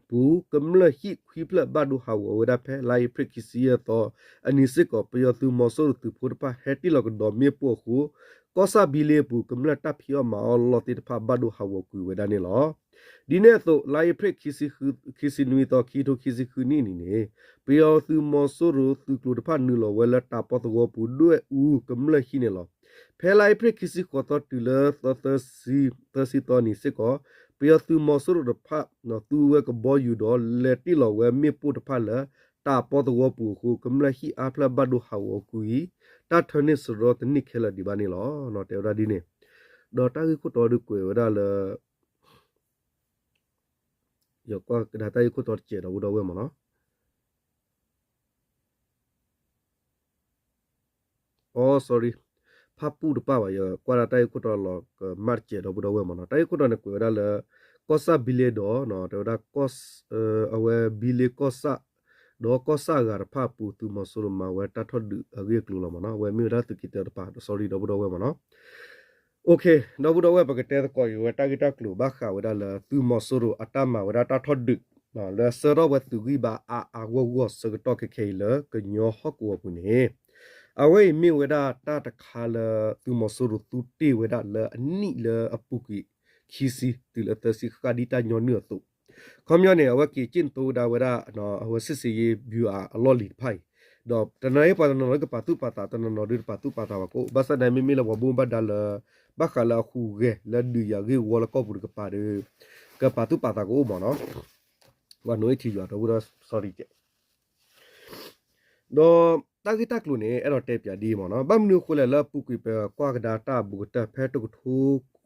ပူၤ ကမျၢၢ်ဟံၣ်ခွံဖျၢၣ် ဘၣ်ဒိဟးဂီၤဝဲဒၣ်ဖဲ လါအ့ဖြ့ၣ်ခံဆံယဲၢ်သီအနံၤစ့ၢ်ကီး ပယီၤသုးမီၤစိရိၤသုးဖိတဖၣ် ဟဲတ့ၢ်လီၤကဒီးမ့ၣ်ပိၢ်အဃိ ကီၢ်ဆၣ်ဘံလ့အပူၤ ကမျၢၢ်တၢ်ဖံးအီၣ်မၤအီၣ်အလီၢ်သ့ၣ်တဖၣ် ဘၣ်ဒိဟးဂီၤကွံာ်ဝဲဒၣ်န့ၣ်လီၤ. ဒ်န့ၣ်အသိး လါအ့ဖြ့ၣ် ခံဆံနွံသီ ခံကထိခံဆံဃုနံၣ်အနံၤန့ၣ် ပယီၤသုးမီၤစိရိၤသုးကျိၤတဖၣ် နုာ်လီၤဝဲလၢတၢ်ပီသဝီပူၤ ဒွဲၣ်အူကမျၢၢ်ဟံၣ်န့ၣ်လီၤ. ဖဲလါအ့ဖြ့ၣ်ခံဆံဃိးသီ တုၤလၢသီ သၢဆံသီအနံၤစ့ၢ်ကီး ပယီၤသုးမီၤစိရိၤတဖၣ် သူဝဲကဘီယူၤဒီး လဲၤတ့ၢ်လီၤဝဲမ့ၣ်ပိၢ်တဖၣ်လၢ တၢ်ပီသဝီပူၤအဃိ ကမျၢၢ်ဟံၣ်အါဖျၢၣ်ဘၣ်ဒိဟးဂီၤကွံာ် တၢ်ထၢန့ၢ်စရီတန့ၢ်ခဲလၢာ်ဒံးဘၣ်န့ၣ်လီၤ. တဲဝဲဒၣ်ဒ်န့ၣ် ဒီးတၢ်ဂ့ၢ်ခိၣ်တီဒုးကွဲးဝဲဒၣ်လၢ ယကွၢ်ကဒါတၢ်ဂ့ၢ်ခိၣ်တီတစဲးဒီပုၢ်ဒီဝဲၢ်မ့ၢ်နီၤ. အိ sorry, ဖးပူၣ်တပၣ်ဘၣ် ယကွၢ်ဒၣ်တၢ်ဂ့ၢ်ခိၣ်တီလီၤကမၣ်တစဲးဒီပုၢ်ဒီဝဲၢ်မ့ၢ်နီၤ. တၢ်ဂ့ၢ်ခိၣ်တီန့ၣ်ကွဲးဝဲဒၣ်လၢ ကီၢ်ဆၣ်ဘံလ့ဒီး တဲဝဲဒၣ် အဝဲဘံလ့ကီၢ်ဆၣ် ဒီးကီၢ်ဆၣ်အဂၤတဖၣ်အပူၤ သုးမီၤစိရိၤမၤဝဲတၢ်ထီၣ်ဒုးအဂ့ၢ်အကျိၤလီၤမ့ၢ်နီၤ. အဝဲမ့ၢ်ဝဲဒၣ်သုးက့ၤတၢတပၤ sorry ဒီပုၢ်ဒီဝဲၢ်မ့ၢ်နီၤ. ဒီပုၢ်ဒီဝဲၢ် ပကတဲသကိးအံၤဝဲတၢ်ဂ့ၢ်တၢ်ကျိၤ ဘၣ်ဃးဝဲဒၣ်လၢသုးမီၤစိရိၤအတၢ်မၤဝဲဒၣ်တၢ်ထီၣ်ဒုး လၢဆှၢထီၣ်ဝဲသုးဂံၢ်ဘါအါအါဂီၢ်ဂီၢ်ဆၢကတီၢ်ခဲခဲအံၤလၢကညီဟီၣ်ကဝီၤပူၤန့ၣ် အဝဲအံၤမ့ၢ်ဝဲဒၣ်တၢ်တခါလၢသုးမီၤစိရိၤသူတ့ၢ်ဝဲဒၣ်လၢအနံၣ်လၢအပူၤကွံာ်ခံဆံတုၤလၢသၢဆံဃၣ်ဒ်တၢ်ညီနုၢ်အသိး ခီပညီန့ၣ် အဝဲက့ၤက့ၣ်နတိဝဲဒၣ်ဝဲဒၣ် အဝဲစစ်ဆင်ရေးဗျူဟာအလီၢ်လံၤတဖၣ်အံၤ ဒီးတနီၤအံၤပှၤတနီၤနီၤကပာ်သူၣ်ပာ်သး တနီၤနီၤဒုးတပာ်သူၣ်ပာ်သးဘၣ်ကအိၣ် ဘၣ်ဆၣ်သနာ်က့ မ့မ့ၢ်လၢပှၤဘၣ်မူဘၣ်ဒါလၢ ဘၣ်ဃးလၢအဟူးဂဲၤလၢဒုးယၤဂ့ၢ်ဝီလၢကီၢ်ပူၤတကပၤဒီး ကပာ်သူၣ်ပာ်သးကအိၣ်မ့ၢ်နီၤ. ပှၤနိၣ်အ့ၣ်ထံယွၤဒီပုၢ်ဒီဝဲၢ် sorry ကဲ ဒီးတၢ်ဂ့ၢ်တၢ်ကျိၤန့ၣ် အဲၣ်ဒိးတဲပၠးဒ်အံၤမ့ၢ်နီၤ. ဘၣ်မနုၤအဃိလဲၣ်လၢအပူၤကွံာ် ပကွၢ်ကဒါတၢ်ဘူးကတၢၢ်ဖဲတကထ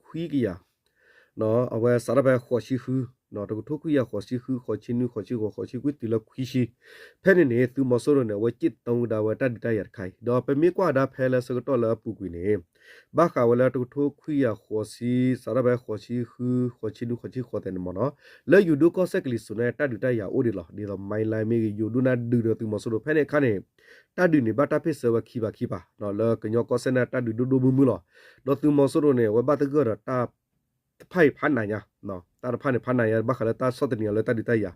ိခွံကယၤ အဝဲစးထီၣ်ဖဲဃိးဆံဃု တကထိခွံကယၤဃိးဆံဃု ဃိးဆံနွံ ဃိးဆံဃိး ဃိးဆံခွံ တုၤလၢခွံဆံ ဖဲန့ၣ်န့ၣ် သုးမီၤစိရိၤန့ၣ် အဝဲက့ၣ်နတိဝဲဒၣ်ဝဲတၢ်ဒုးတၢ်ယၤတခါအံၤ ဒီးပမ့ၢ်ကွၢ်ကဒါဖဲလၢဆၢကတီၢ်လၢအပူၤကွံာ်န့ၣ် ဘၣ်ဃးဝဲလၢတကထိခွံကယၤဃိးဆံ စးထီၣ်ဖဲဃိးဆံဃု ဃိးဆံနွံ ဃိးဆံဃိးသဲးန့ၣ်မ့ၢ်နီၤ လၢယိၤဒိၣ်ကီၢ်စဲၣ်ကလံၤစိးန့ၣ် တၢ်ဒုးတၢ်ယၤအိၣ်ဒံးလီၤ. ဒ်သိး မၢလါမ့ၢ်ဂ့ၤ ယိၤဒိၣ်နၢ်ဒုးဒီးသုးမီၤစိရိၤ ဖဲန့ၣ်အခါန့ၣ် တၢ်ဒုးန့ၣ် ဘၣ်တၢ်ဖ့ၣ်ဆၢဝဲခံဘးခံဘး လၢကညီကီၢ်စဲၣ်န့ၣ် တၢ်ဒုးဒိၣ်ဒိၣ်မုၢ်မုၢ်လီၤ. ဒီးသုးမီၤစိရိၤန့ၣ် အဝဲဘၣ်သဂၢၢ်ဒီးတၢ် တဖၣ်အံၤဖးနးညါ တၢ်တဖၣ်န့ၣ် ဖးနးညါ ဘၣ်ဃးလၢတၢ်ဆီၣ်သနံးအီၤလၢတၢ်ဒုးတၢ်ယၤ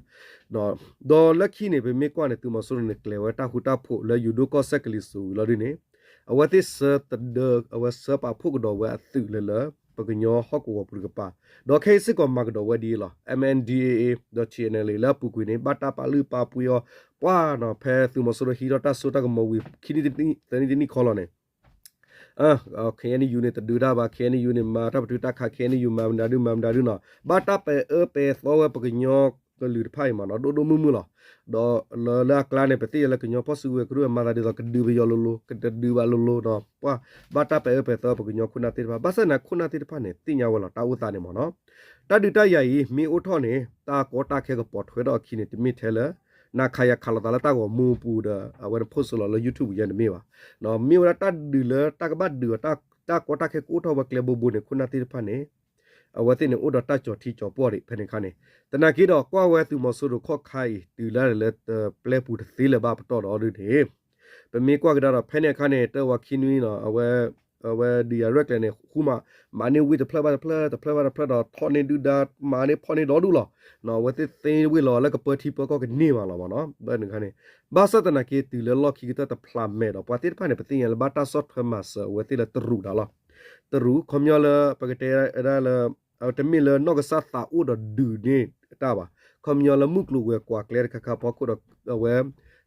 ဒီးလၢခံန့ၣ် ပမ့ၢ်ကွၢ်န့ၣ် သုးမီၤစိရိၤန့ၣ် ကျဲၤဝဲတၢ်ဃူတၢ်ဖိးလၢယိၤဒိၣ်ကီၢ်စဲၣ်ကလံၤစိးဝံၤလီၤဒ်န့ၣ် အဝဲသ့ၣ်ဆှၢတဒၢ အဝဲဆှၢပာ်ဖှိၣ်ကဒီးဝဲအသုးလၢလၢ ပကညီဟီၣ်ကဝီၤပူၤတကပၤ ဒီးခဲအံၤစ့ၢ်ကီးမၤကဒီးဝဲဒ်အံၤလီၤ. မၣ်အၣ်အၣ်ဒီး ထံၣ်အၣ်အၣ်လ်အ့ လၢအပူၤကွံာ်န့ၣ် ဘၣ်တၢ်ပာ်လုၢ်ပာ်ပှ့ၤအီၤ ပှၤနီၤ ဖဲသုးမီၤစိရိၤဟံးထီၣ်တၢ်စိတၢ်ကမီၤဝံၤ ခံနံၣ်တနံၣ် သၢနံၣ်တနံၣ်ခီလီၤန့ၣ် KNU န့ၣ် တဒုးတၢ်ဘၣ် KNU န့ၣ် မၤတၢ်ပတုာ်တၢ်ခး KNU မၤမနုၤဒု မၤမနုၤဒုနီၤ ဘၣ်တၢ်ပဲာ်အၢပဲာ်သီဝဲပကညီကလုာ်တဖၣ်အံၤမ့ၢ်နီၤ ဒိၣ်ဒိၣ်မုၢ်မုၢ်လီၤ. ဒီးလၢလၢအကျါန့ၣ် ပသ့ၣ်ညါလၢကညီဖီၣ်စုကဝဲၤကရူၢ်အမၤသးဒ်သိး ကဒုးပယီၤလိၤလိၤ ကတဒုးဘၣ်လိၤလိၤနီၤ ပှၤဘၣ်တၢ်ပဲာ်အၢပဲာ်သီပကညီခိၣ်နၢ်သ့ၣ်တဖၣ် ဘၣ်ဆၣ်သနာ်က့ခိၣ်နၢ်သ့ၣ်တဖၣ်န့ၣ် သ့ၣ်ညါဝဲလီၤ တၢ်အိၣ်သးန့ၣ်မ့ၢ်နီၤ တၢ်ဒုးတၢ်ယၤအံၤ မ့ၢ်အိၣ်ထီၣ်န့ၣ် တၢ်ကီတၢ်ခဲကပိာ်ထွဲထီၣ်အခံန့ၣ် တမ့ၢ်ထဲလၢ နခးယၤခးလိာ်သးလၢတၢ်ဂီၤမူပူၤဒီး အဝဲန့ၣ် post လီၤလၢ YouTube ယဲန့ၣ်တမ့ၢ်ဘၣ်. မ့ၢ်ဝဲဒၣ်တၢ်ဒုးလၢတၢ်ကဘၣ်ဒုးအီၤ တၢ်ကီတၢ်ခဲကအိၣ်ထီၣ်ဝဲကျဲဘိဘိန့ၣ် ခိၣ်နၢ်သ့ၣ်တဖၣ်န့ၣ် အဝဲသ့ၣ်န့ၣ်အိၣ်ဒီးတၢ်ကၠီၤထံကၠီၤပှီၢ်ဒံးဖဲန့ၣ်အခါန့ၣ် သနာ်က့ဒီး ကွၢ်ဝဲသုးမီၤစိရိၤခီၣ်ခါအံၤ တုၤလၢလၢပျဲပူၤတသ့လၢၤဘၣ်ပတီၢ်ဒီးဒ်န့ၣ် ပမ့ၢ်ကွၢ်ကဒါဒီး ဖဲန့ၣ်အခါန့ၣ် တၢဝၤခံနွံနီၤ အဝဲ အဝဲဒုးယၤရဲၣ်ကျဲၤန့ၣ် ဃူမး မၤန့ၢ်ဝ့ၢ်တဖျၢၣ်ဘၣ်တဖျၢၣ် တဖျၢၣ်ဘၣ်တဖျၢၣ်ဒီးထီၣ်န့ၢ်ဒုၣ်ဒါ မၤန့ၢ်ဖီၣ်န့ၢ်ဒီဒူၣ်လီၤ. အဝဲသ့ၣ်သ့ဝ့ၢ်လီၤလၢကပၢထံပၢကီၢ်ကန့ၢ်မးလီၤမးနီၤ ဘၣ်န့ၣ်ခါန့ၣ် ဘၣ်ဆၣ်သနာ်က့ တုၤလၢလီၢ်ခံကတၢၢ်တဖျးမဲာ်ဒီး ပှၤသ့ၣ်တဖၣ်န့ၣ် ပသ့ၣ်ညါလၢဘၣ်တၢ်ဆီၣ်ထွဲမၤစၢၤအဝဲသ့ၣ်လၢတရူးတၢ်လီၤ. တရူး ခီပညီလၢ ပကတဲဒၣ်လၢ တမ့ၢ်လၢနီၢ်ကစၢ်သးအိၣ်ဒီးဒုးန့ၢ်တၢ်ဘၣ်. ခီပညီလၢမုၢ်ကျိၤဝဲၤကွာ်ကျဲတခါခါဖီခိၣ်ဒီး အဝဲ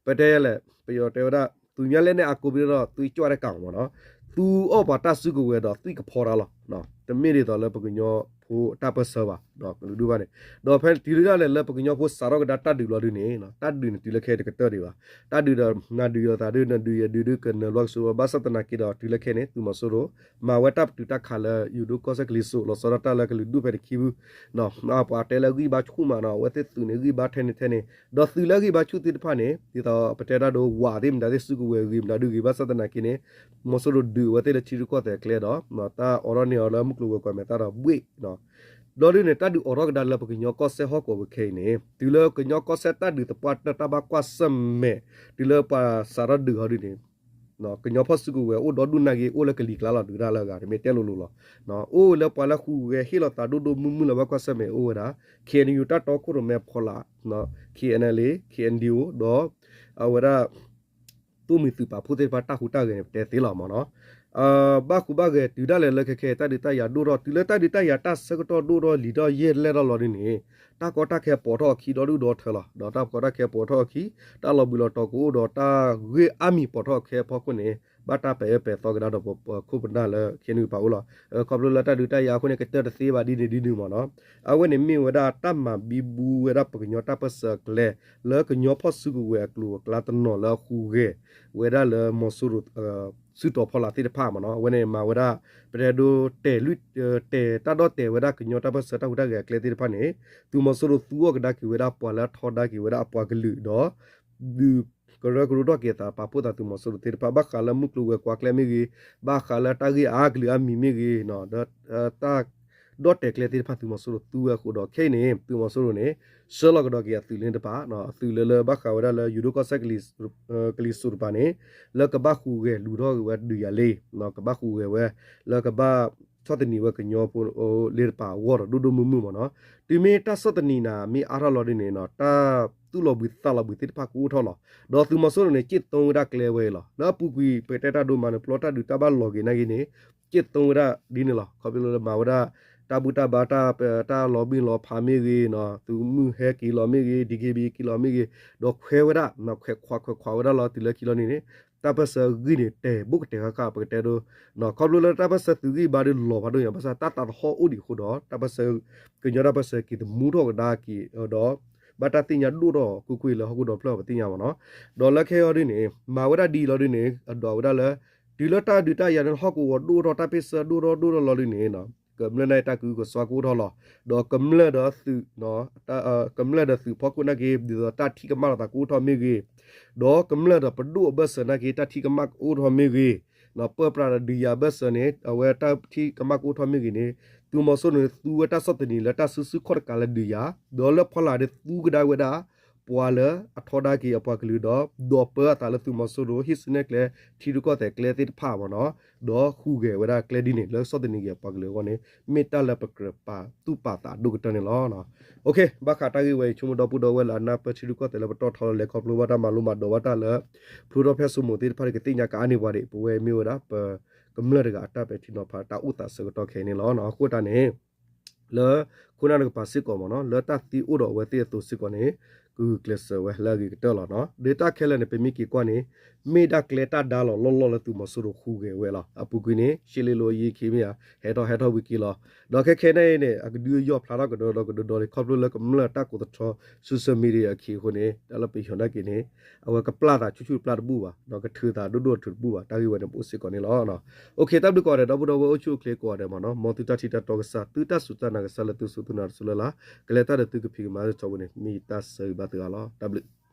ပတဲလဲၣ် ပယီၤတဲဝဲဒၣ် သူများလက်နဲ့ အားကိုးပြီးတော့ သွေးကြွတဲ့ကောင် မးနီၤ သူအီၣ်ပှၤတၢ်စုကဝဲၤဒီးသွံၣ်ကဖီတၢ်လီၤ. တမ့ၢ်ဒ်သိးလၢပကညီဖိတၢ်ပၢၢ်ဆၢဘၣ် ကလုာ်ဒူၣ်ဘၣ်န့ၣ် ဒီးဖဲတုၤဒၣ်လဲာ်လၢပကညီဖိစးထီၣ်ကဒါတၢ်ဒုးလီၤဒုးန့ၣ် တၢ်ဒုးန့ၣ်တုၤလၢခဲအံၤတကတၢၢ်ဒံးဘၣ်. တၢ်ဒုးဒီးနၤဒုးယၤသးဒုး နဒုးယၤဒုးဒုးကနၢၤဘျီကစိ ဘၣ်ဆၣ်သနာ်က့ဒီးတုၤလၢခဲန့ၣ် သုးမီၤစိရိၤ မၤဝဲတၢ်ပတုာ်တၢ်ခးလၢ ယိၤဒိၣ်ကီၢ်စဲၣ်ကလံၤစိး လီၤဆီဒၣ်တၢ်လၢကလုာ်ဒူၣ်ဖဲန့ၣ်ခံဖု ပှၤတဲလၢဂံၢ်ဘါဆူၣ်မးနီၤ အဝဲသ့ၣ်သုးန့ၣ်ဂံၢ်ဘါထဲန့ၣ်ထဲန့ၣ် ဒီးသုးလၢဂံၢ်ဘါဆူၣ်သ့ၣ်တဖၣ်န့ၣ် ဒ်သိးပတဲတၢ်ဒိဝးသ့ၣ်မတၤသ့ၣ်စုကဝဲၤဂ့ၤမတၤဒုးဂ့ၤ ဘၣ်ဆၣ်သနာ်က့န့ၣ် မီၤစိရိၤဒုးအဝဲသ့ၣ်လၢထံရူၢ်ကီၢ်သဲးကျဲဒီး တၢ်အိးထီၣ်န့ၢ်အီၤလၢမုၢ်ကျိၤဝဲၤကွာ်မဲာ်သၣ်ဒီးဘှ့ၣ် ဒီးဒုးန့ၣ် တၢ်ဒုးအိးထီၣ်ကဒါလၢပကညီကီၢ်စဲၣ်ဟီၣ်ကဝီၤဝဲခဲအံၤန့ၣ် တုၤလၢကညီကီၢ်စဲၣ်တၢ်ဒုးသပှၢ်တၢၢ်တၢ်ဘၣ်ကွၢ်ဆၢၣ်မဲာ် တုၤလၢပှၤစးထီၣ်ဒုးဟီဒုးန့ၣ် ကညီဖီၣ်စုကဝဲၤအိၣ်ဒီဒူၣ်နာ်က့ အိၣ်လၢကလံၤကျါလီၤ ဒုးတၢ်လၢအဂၤ တမ့ၢ်တဲလိၤလိၤလီၤ. အိၣ်လၢပှၤလၢဟူးဂဲၤဟ့ၣ်လီၤသးဒိၣ်ဒိၣ်မုၢ်မုၢ်လၢဘၣ်ကွၢ်ဆၢၣ်မဲာ်အိၣ်ဝဲဒၣ် ခ့ၣ်အဲၣ်ယူၣ် တၢ်တီခိၣ်ရိၣ်မဲဖီလာ် ခ့ၣ်အဲၣ်ယူၣ် ခ့ၣ်အဲၣ်ယူၣ် ဒီး အဝဲဒၣ် သိၣ်မှံၤသုးပာ်ဖှိၣ်သ့ၣ်တဖၣ်တၢ်ဟူးတၢ်ဂဲၤန့ၣ် ပတဲသ့လီၤမးနီၤ. ဘၣ်ဟူးဘၣ်ဂဲၤတုၤဒၣ်လဲာ်လၢခဲခဲ တၢ်ဒုးတၢ်ယၤဒိၣ်ထီၣ် တုၤလၢတၢ်ဒုးတၢ်ယၤတၢ်ဆၢကတီၢ်ဒိၣ်ထီၣ်လံၤထီၣ်ယဲၢ်လဲၢ်ထီၣ်လီၤဒုးန့ၣ် တၢ်ကီတၢ်ခဲပိာ်ထီၣ်အခံဒီဒူၣ်ဒီထၢလီၤ. ဒီးတၢ်ကီတၢ်ခဲပိာ်ထီၣ်အခံ တၢ်လီၤဘှံးလီၤတီၤကအိၣ်ဒီးတၢ်ဂ့ၢ်အါမံၤပိာ်ထီၣ်အခဲအဖီခိၣ်န့ၣ် ဘၣ်တၢ်ပဲာ်အၢပဲာ်သီကဒါဒီးပခိၣ်ပနၢ်လၢခဲနုာ်ပာ်အိၣ်လီၤ. ခီဖျိလၢတၢ်ဒုးတၢ်ယၤအဃိန့ၣ် ကတၢၢ်တသ့ဘၣ်ဒ်န့ၣ်ဒ်န့ၣ်မးနီၤ. အဝဲန့ၣ်မ့ၢ်ဝဲဒၣ်တၢ်မၤဘံဘူဝဲဒၣ်ပကညီတၢ်ပၢၢ်ဆၢအကျဲ လၢကညီဖီၣ်စုကဝဲၤအကျိၤအကျါတနီၤလၢအဟူးဂဲၤဝဲဒၣ်လၢမီၤစိရိၤ စုတီၤဖီလာ်သ့ၣ်တဖၣ်မးနီၤ. အဝဲန့ၣ်မၤဝဲဒၣ် ပတဲဒိတဲာ်လွံၢ် တဲာ်တၢ်ဒီၣ်တဲာ်ဝဲဒၣ်ကညီတၢ်ပၢၢ်ဆၢတၢ်ဟူးတၢ်ဂဲၤအကျဲသ့ၣ်တဖၣ်န့ၣ် သုးမီၤစိရိၤသူအီၤကဒါက့ၤဝဲဒၣ်ပှၤလၢအထီဒါက့ၤဝဲဒၣ်အပှၤကလုာ်ဒီး ဒုးကရၢကရိထီၣ်က့ၤအသးပာ်ဖှိၣ်သးသုးမီၤစိရိၤသ့ၣ်တဖၣ် ဘၣ်ဃးလၢမုၢ်ကျိၤဝဲၤကွာ်ကျဲမ့ၢ်ဂ့ၤ, ဘၣ်ဃးလၢတၢ်ဂ့ၢ်အါကလုာ်အါမံၤမ့ၢ်ဂ့ၤ, ဒီး တၢ် ဒီၣ်တဲာ်ကျဲသ့ၣ်တဖၣ် သုးမီၤစိရိၤသူဝဲအဃိဒီး ခဲအံၤန့ၣ် သုးမီၤစိရိၤန့ၣ် ဆှၢလီၤကဒီးက့ၤအသုးလၢတဖၣ်, အသုးလၢလၢဘၣ်ဃးဝဲဒၣ်လၢယိၤဒိၣ်ကီၢ်စဲၣ် ကလံၤစိးတပၤန့ၣ် လၢကဘၣ်ဟူးဂဲၤလူၤထီၣ်က့ၤဝဲဒုးယၤလံ, ကဘၣ်ဟူးဂဲၤဝဲ လၢကဘၣ်ဆီၣ်သနံးဝဲကညီဖိလၢတပၤအဂီၢ်ဒီးဒိၣ်ဒိၣ်မုၢ်မုၢ်မးနီၤ. တုၤမ့ၢ်တၢ်ဆီၣ်သနံးနၤမ့ၢ်အါထီၣ်လီၤဒ်န့ၣ်နီၤ တၢ်သူၣ်လီၤဘှံးသးလီၤဘှံးသ့ၣ်တဖၣ်ကအိၣ်ထီၣ်လီၤ. ဒီးသုးမီၤစိရိၤန့ၣ် က့ၣ်သိလ်ဝဲဒၣ်ကျဲဝဲအံၤလီၤ. လၢအပူၤကွံာ် ပကတဲတၢ်ဒိမၤနၢၤပျီတၢ်ဒုးတၢ်ဘၣ်လီၤက့ၤနာ်က့န့ၣ် က့ၣ်သိလ်ဝဲဒၣ်ဒ်န့ၣ်လီၤ. ခီဖျိလၢမၤဝဲဒၣ် တၢ်ဘူၣ်တၢ်ဘါ တၢ်လီၤဘှံးလီၤဖးမ့ၢ်ဂ့ၤ, သုးမုၢ်ဟဲက့ၤလီၤမ့ၢ်ဂ့ၤ, DKBA က့ၤလီၤမ့ၢ်ဂ့ၤ, ဒီးခွဲးဝဲဒၣ် ခွဲးခွးခွဲးခွးဝဲဒၣ်လီၤ တုၤလၢခံလီၤန့ၣ်န့ၣ် တၢ်ပၢၢ်ဆၢဂံၢ်န့ၣ် တဲာ်ဘိၣ်ကတဲာ်ဃၣ်ဃၣ် ပကတဲဒိ ခီဖျိလၢတၢ်ပၢၢ်ဆၢသုးဂံၢ်ဘါဒုးလီၤဖးဒိၣ်ညါ ဘၣ်ဆၣ်တၢ်သးသဟီၣ်အိၣ်ဒံးအဃိဒီး တၢ်ပၢၢ်ဆၢ ကညီတၢ်ပၢၢ်ဆၢက့ၤသမူထီၣ်ကဒါက့ၤဒီး ဘၣ်တၢ်သ့ၣ်ညါဒိၣ်ထီၣ်ကွ့ၢ်ကွ့ၢ်လၢဟီၣ်ခိၣ်ဒီဖျၢၣ် ပသ့ၣ်ညါမးနီၤ. ဒီးလၢခဲအံၤဒ်န့ၣ် မၤဝဲဒၣ်ဒ်အံၤလီၤဒ်န့ၣ် အဒိးဝဲဒၣ်လၢ တုၤလၢတၢ်ဒုးတၢ်ယၤန့ၣ် ဟီၣ်ကဝီၤဒိၣ်ထီၣ် တၢ်ပ့ၢ်ဆၢဒိၣ်ထီၣ်ဒိၣ်ထီၣ်လီၤဒ်န့ၣ် ကမျၢၢ်န့ၣ်တၢ်ကအုကစွါကအိၣ်ထီၣ်လီၤ. ဒီးကမျၢၢ်ဒီးသုး ကမျၢၢ်ဒီးသုးဖီခိၣ်နာ်က့ ဒ်သိးတၢ်ထံၣ်ကမၣ်လိာ်သးကအိၣ်ထီၣ်မ့ၢ်ဂ့ၤ, ဒီးကမျၢၢ်ဒီးပဒိၣ်အဘၢၣ်စၢၤနာ်က့ တၢ်ထံၣ်ကမၣ်ကအိၣ်ထီၣ်မ့ၢ်ဂ့ၤ, ပၢပြးဒီးဒုးယၤအဘၢၣ်စၢၤန့ၣ် အဝဲတၢ်ထံၣ်ကမၣ်ကအိၣ်ထီၣ်မ့ၢ်ဂ့ၤန့ၣ် သုးမီၤစိရိၤန့ၣ် သူဝဲတၢ်ဆီၣ်သနံးလၢတၢ်စုဆူၣ်ခီၣ်တကးလၢဒုးယၤ, ဒီးလၢဖီလာ်ဒီးသူကဒါဝဲဒၣ် ပှၤလၢအထီဒါက့ၤအပှၤကလုာ်ဒီး ဒိးပၢအသးလၢသုးမီၤစိရိၤ ဟံၣ်စုနဲၣ်ကျဲ ထံရူၢ်ကီၢ်သဲးကျဲသ့ၣ်တဖၣ်မးနီၤ, ဒီးဟူးဂဲၤဝဲဒၣ်ကျဲဒ်န့ၣ် လၢဆီၣ်သနံးက့ၤအပှၤကလုာ်အဂီၢ်န့ၣ် မ့ၢ်တၢ်လၢပကြၢးပာ်သူၣ်ပာ်သးဒိၣ်ကတၢၢ်န့ၣ်လီၤ. ဘၣ်ဃးတၢ်ဂ့ၢ်ဝဲအံၤ ဆိကမိၣ်ဒီပုၢ်ဒီဝဲၢ်လၢအနၢ်ပၢၢ်ထံရူၢ်ကီၢ်သဲးလၢပတီၢ်ထီလၢလဲၤခီဖျိဘၣ်တၢ်မၤလိမၤဒိးဘၣ်တၢ်လၢ ဖျိထီၣ်ဖဲၣ်စိမိၤသ့ၣ်တဖၣ်န့ၣ် ကသ့ၣ်ညါကအါန့ၢ်ပှၤဒံး ပဝဲမ့ၢ်ဝဲဒၣ်ပကမျၢၢ်တဂၤအတၢ်ပဲာ်ထံနီၤဖးတၢ်အိၣ်သးဆၢကတီၢ်ခဲအံၤန့ၣ်လီၤ. အဃိတၢ်န့ၣ် လၢ ခိၣ်နၢ်တကပၤစ့ၢ်ကီးမးနီၤ လၢတၢ်သံအိၣ်ဒီးအဝဲသ့ၣ်အသိးစ့ၢ်ကီးန့ၣ် ကဂုာ်ကျဲးစၢးဝဲလၢအဂ့ၤကတၢၢ်လီၤနီၤ. ဒီးတၢ်ခဲလၢာ်န့ၣ် ပမ့ၢ်က့ၤကွၢ်န့ၣ် မ့ၢ်ဒၣ်ကျဲတၢ်ဒါလီၤလီၢ်လီၢ်လၢသုးမီၤစိရိၤဟူးဂဲၤဝဲလီၤ. အပူၤကွံာ်န့ၣ် ရှ့လ့လိအယံၤခံမ့ၢ်ဧါ ဟဲထီၣ်ဟဲထီၣ်ဝံၤက့ၤလီၤ. ဒီးခဲခဲအံၤန့ၣ် အကဒုးယီၢ်ဖျါထီၣ်ကဒီးဒီးကဒီးဒီး ခီဖျိလၢကမျၢၢ်တၢ်ကိးသထီ social media အခံအဃိန့ၣ် တၢ်လၢပယီၤနာ်က့န့ၣ် အဝဲကပျၢ်သးဆူၣ်ဆူၣ်တပျၢ်တဘူၣ်ဘၣ် ဒီးကထုးသးဒိၣ်ဒိၣ်အထုးတဘူၣ်ဘၣ် တၢ်ဂ့ၢ်ဝဲန့ၣ်ပအိၣ်စ့ၢ်ကီးန့ၣ်လီၤ. တၢ်ဘျုးကိးဂၤဒဲး ဒီပုၢ်ဒီဝဲၢ်အိၣ်ဆူၣ်အိၣ်ချ့ကိးဂၤဒဲးမးနီၤ မ်သုတၢ်ထံၣ်တၢ်တီကစၢ် သုတၢ်စူၢ်တၢ်နာ်ကစၢ်လၢသုစူၢ်သုနာ်တစူၢ်လၢ်လၢ် ကလဲၤတၢ်ဒီးသုကဖံးကမၤလၢထီဘိန့ၣ် မ့ၢ်တၢ်ဆၢဂ့ၤဘၣ်သုဂၤလီၤ. တၢ်ဘျုး